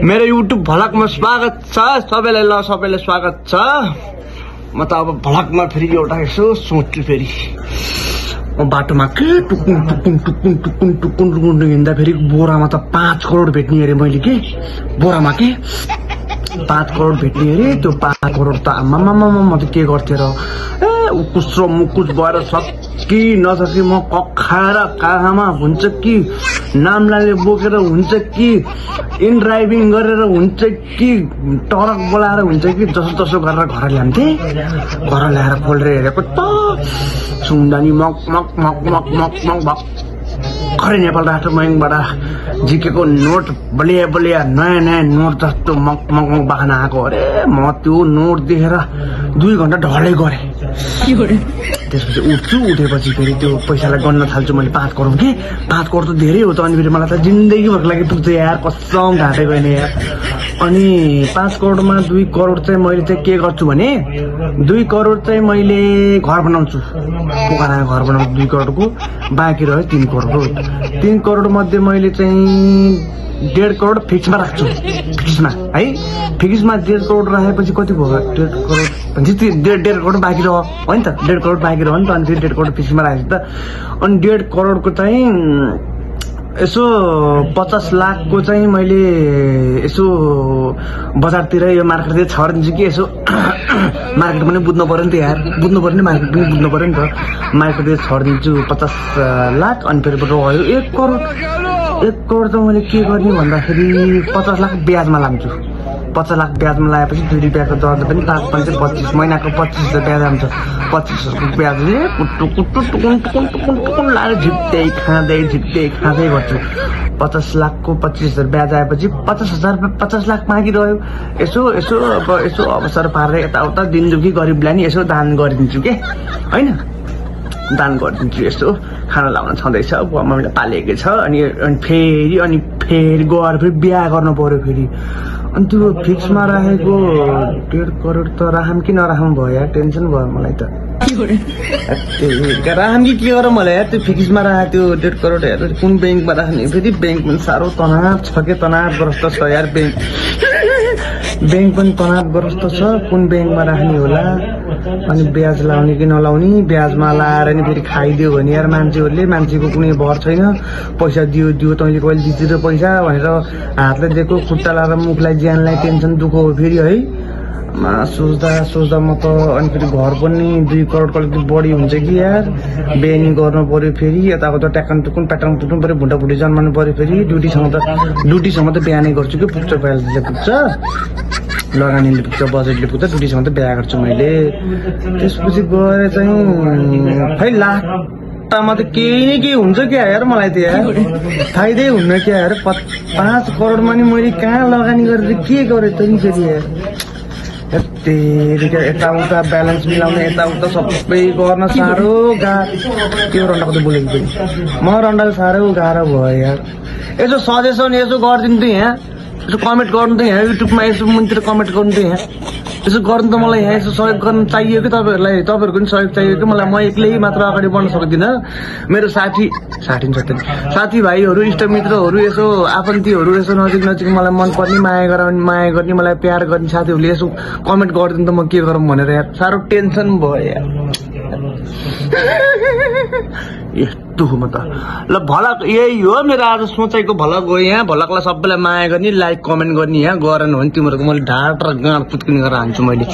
मेरो युट्युब भलकमा स्वागत छ सबैलाई। ल सबैलाई स्वागत छ। म त अब भलकमा फेरि एउटा यसो सोच्छु फेरि म बाटोमा के टुकुङ टुकुङ टुकुङ टुकुङ टुकुङ टुकुङ हिँड्दा फेरि बोरामा त 5 करोड भेट्ने अरे मैले के बोरामा के 5 करोड भेट्ने अरे। त्यो 5 करोड त आमामामा म त के गर्थेँ र उकुस र मुकुस भएर सकी नसकी म कखाएर काखमा हुन्छ कि नामलाले बोकेर हुन्छ कि इन ड्राइभिङ गरेर हुन्छ कि ट्रक बोलाएर हुन्छ कि जसो तसो गरेर घर ल्यान्थे। घर ल्याएर खोलेर हेरेको त सुन्दानी मक मक मक मक मक मक भर्खरै नेपाल राष्ट्र बैङ्कबाट जिकेको नोट बलिया बलिया नयाँ नयाँ नोट जस्तो मक मक मक बाख्न आएको अरे। म त्यो नोट देखेर 2 घन्टा ढलै गरेँ। त्यसपछि उठ्छु, उठेपछि फेरि त्यो पैसालाई गन्न थाल्छु मैले। 5 करोड के 5 करोड त धेरै हो त। अनि फेरि मलाई त जिन्दगीभरको लागि पुग्छ यार, कसम ढाँटे गएन यार। अनि 5 करोडमा 2 करोड चाहिँ मैले चाहिँ के गर्छु भने 2 करोड चाहिँ मैले घर बनाउँछु। पोखरा घर बनाउँछु 2 करोडको, बाँकी रह्यो 3 करोड। 3 करोड मध्ये मैले चाहिँ 1.5 करोड फिक्समा राख्छु। फिक्समा है, फिक्समा 1.5 करोड राखेपछि कति भयो? 1.5 करोड भनेपछि 1.5 करोड बाँकी रह्यो हो नि त। 1.5 करोड बाँकी रह्यो नि त। अनि फेरि 1.5 करोड फिक्समा राखेको त। अनि 1.5 करोडको चाहिँ यसो 50 लाखको चाहिँ मैले यसो बजारतिर यो मार्केटतिर छरिदिन्छु कि यसो मार्केट पनि बुझ्नु पर्यो नि त यार, बुझ्नु पर्यो नि, मार्केट पनि बुझ्नु पर्यो नि त। मार्केटतिर छरिदिन्छु 50 लाख। अनि फेरि रह्यो 1 करोड। 1 करोड त मैले के गर्ने भन्दाखेरि 50 लाख ब्याजमा लान्छु। 50 लाख ब्याजमा लगाएपछि 2 रुपियाँको दरले पनि 5-5-25 महिनाको 25,000 ब्याज आउँछ। 25,000 ब्याजले कुट्टु कुट्टु टुकुन टुकुन टुकुन टुकुन लाएर झिप्दै खाँदै गर्छु। 50 लाखको 25,000 ब्याज आएपछि 50 लाख बाँकी रह्यो। यसो अब यसो अवसर पारेर यताउता दिनदुखी गरिबलाई नि यसो दान गरिदिन्छु के होइन, दान गरिदिन्छु। यसो खाना लाउन छँदैछ, मम्मीले पालेकै छ। अनि फेरि गएर फेरि बिहा गर्नु पर्यो फेरि। अनि त्यो फिक्समा राखेको 1.5 करोड त राखौँ कि नराखौँ भयो यार, टेन्सन भयो मलाई त। राखौँ कि के गरौँ मलाई यार। त्यो फिक्समा राखेको त्यो 1.5 करोड यार कुन ब्याङ्कमा राख्ने? फेरि ब्याङ्क पनि साह्रो तनाव छ के, तनावग्रस्त छ यार। ब्याङ्क पनि तनावग्रस्त छ। कुन ब्याङ्कमा राख्ने होला? अनि ब्याज लाउने कि नलाउने? ब्याजमा लाएर नि फेरि खाइदियो भने यार मान्छेको कुनै भर छैन। पैसा दियो तैँले कहिले दिँदै पैसा भनेर हातले दिएको खुट्टा लाएर मुखलाई ज्यानलाई टेन्सन दुःख हो फेरि है। सोच्दा म त अनि फेरि घर पनि 2 करोडको अलिकति बढी हुन्छ कि यार। बिहानी गर्नु पर्यो फेरि, यताउता ट्याकन टुकुन प्याटर्न टुक्नु पर्यो, भुन्टा भुटी जन्माउनु पर्यो फेरि। ड्युटीसँग त बिहानै गर्छु कि पुग्छ, प्यालेसले पुग्छ, लगानीले पुग्छ, बजेटले पुग्छ, ड्युटीसँग त बिहा गर्छु मैले। त्यसपछि गएर चाहिँ खै लाखमा त केही न केही हुन्छ क्या यार। मलाई त यार फाइदै हुन्न क्या यार। 5 करोडमा नि मैले कहाँ लगानी गरेर के गरेँ त नि फेरि यार। यताउता ब्यालेन्स मिलाउने, यताउता सबै गर्न साह्रो त्यो रन्डाको त बोलेको पनि म रन्डाले साह्रो गाह्रो भयो यार। यसो सजेसन यसो गरिदिनु त यहाँ, यसो कमेन्ट गर्नु त यहाँ युट्युबमा, यसो मुनितिर कमेन्ट गर्नु त यहाँ, यसो गर्नु त मलाई यहाँ। यसो सहयोग गर्न चाहियो कि तपाईँहरूलाई, तपाईँहरूको पनि सहयोग चाहियो कि मलाई। म एक्लै मात्र अगाडि बढ्न सक्दिनँ। मेरो साथीभाइहरू, इष्टमित्रहरू, यसो आफन्तीहरू, यसो नजिक मलाई मनपर्ने, माया गर्ने, मलाई प्यार गर्ने साथीहरूले यसो कमेन्ट गरिदिनु त म के गरौँ भनेर यार। साह्रो टेन्सन भयो यार। यस्तो हो म त। ल भलक यही हो मेरो आज सोचाइको भलक हो यहाँ। भलकलाई सबैलाई माया गर्ने, लाइक कमेन्ट गर्ने यहाँ गरेन भने तिमीहरूको मैले ढाड र गाँड पुत्किने गरेर हान्छु मैले।